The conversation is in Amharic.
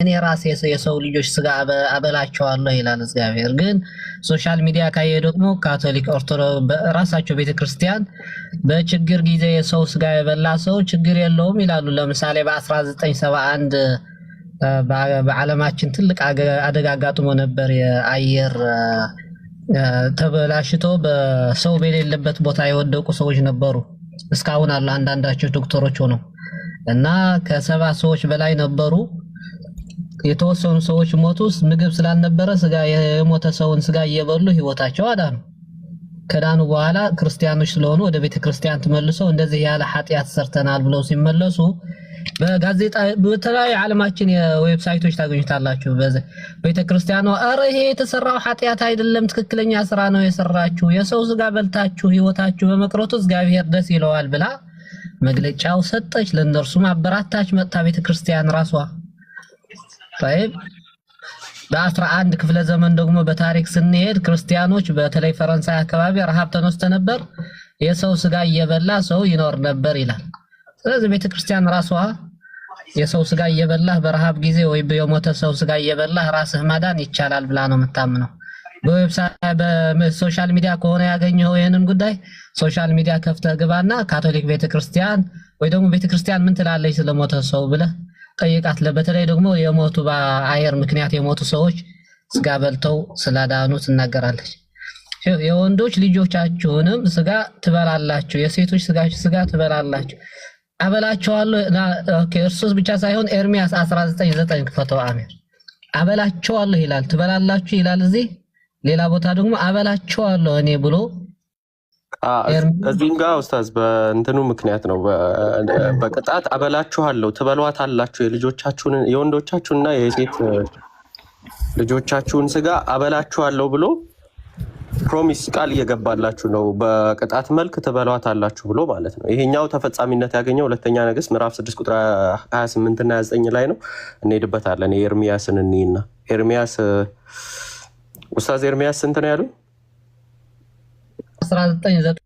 እኔ ራሴ የሰው ልጆች ስጋ አበላቸዋለሁ ይላል እግዚአብሔር። ግን social media ካየ ደግሞ ካቶሊክ፣ ኦርቶዶክስ ራሳቸው ቤተክርስቲያን በችግር ጊዜ የሰው ስጋ የበላ ሰው ችግር የለውም ይላሉ። ለምሳሌ በ1971 በዓለማችን ትልቅ አደጋ አጋጥሞ ነበር። የአየር ተበላሽቶ በሰው በሌለበት ቦታ የወደቁ ሰዎች ነበሩ። እስካሁን አሉ አንዳንዳቸው ዶክተሮች ሆነው እና ከ70 ሰዎች በላይ ነበሩ። የተወሰኑ ሰዎች ሞቱ። ምግብ ስላልነበረ ስጋ የሞተ ሰውን ስጋ እየበሉ ህይወታቸው አዳኑ። ከዳኑ በኋላ ክርስቲያኖች ስለሆኑ ወደ ቤተ ክርስቲያን ተመልሰው እንደዚህ ያለ ኃጢአት ሰርተናል ብለው ሲመለሱ በጋዜጣ በተለያዩ ዓለማችን የ website ኦች ታገኙታላችሁ። ቤተ ክርስቲያኗ ኧረ ይሄ የተሰራው ኃጢአት አይደለም፣ ትክክለኛ ስራ ነው የሰራችሁ፣ የሰው ስጋ በልታችሁ ህይወታችሁ በመቅረቱ እግዚአብሔር ደስ ይለዋል ብላ መግለጫው ሰጠች። ለእነርሱም አበራታች መጥታ ቤተ ክርስቲያን ራሷ። طيب በ11 ክፍለ ዘመን ደግሞ በታሪክ ስንሄድ ክርስቲያኖች በተለይ ፈረንሳይ አካባቢ ረሃብ ተነስቶ ነበር። የሰው ስጋ እየበላ ሰው ይኖር ነበር ይላል። ስለዚህ ቤተክርስቲያን ራሷ የሰው ስጋ እየበላህ በረሃብ ጊዜ ወይ የሞተ ሰው ስጋ እየበላህ ራስህ ማዳን ይቻላል ብላ ነው የምታምነው። በ website በ social media ከሆነ ያገኘኸው ይህንን ጉዳይ social media ከፍተህ ግባና ካቶሊክ ቤተክርስቲያን ወይ ደግሞ ቤተክርስቲያን ምን ትላለች ስለሞተ ሰው ብለህ ጠይቃት። በተለይ ደግሞ የሞቱ በአየር ምክንያት የሞቱ ሰዎች ስጋ በልተው ስላዳኑ ትናገራለች። የወንዶች ልጆቻችሁንም ስጋ ትበላላችሁ፣ የሴቶች ስጋ ትበላላችሁ አበላቸዋለሁ። Okay፣ እርሱስ ብቻ ሳይሆን ኤርሚያስ 19:9 ክፈተው አሜር። አበላቸዋለሁ ይላል፣ ትበላላችሁ ይላል። እዚህ ሌላ ቦታ ደግሞ አበላቸዋለሁ እኔ ብሎ እዚህም ጋር ኡስታዝ በእንትኑ ምክንያት ነው። በቅጣት አበላችኋለሁ ትበሏታላችሁ፣ የልጆቻችሁን የወንዶቻችሁንና የሴት ልጆቻችሁን ስጋ አበላችኋለሁ ብሎ promise ቃል እየገባላችሁ ነው። በቅጣት መልክ ትበሏታላችሁ ብሎ ማለት ነው። ይሄኛው ተፈጻሚነት ያገኘው ሁለተኛ ነገሥት ምዕራፍ 6 ቁጥር 28 እና 29 ላይ ነው። እንሄድበታለን። የኤርሚያስን እንይና ኤርሚያስ ኡስታዝ ኤርሚያስ ስንት ነው ያሉ? 19:9።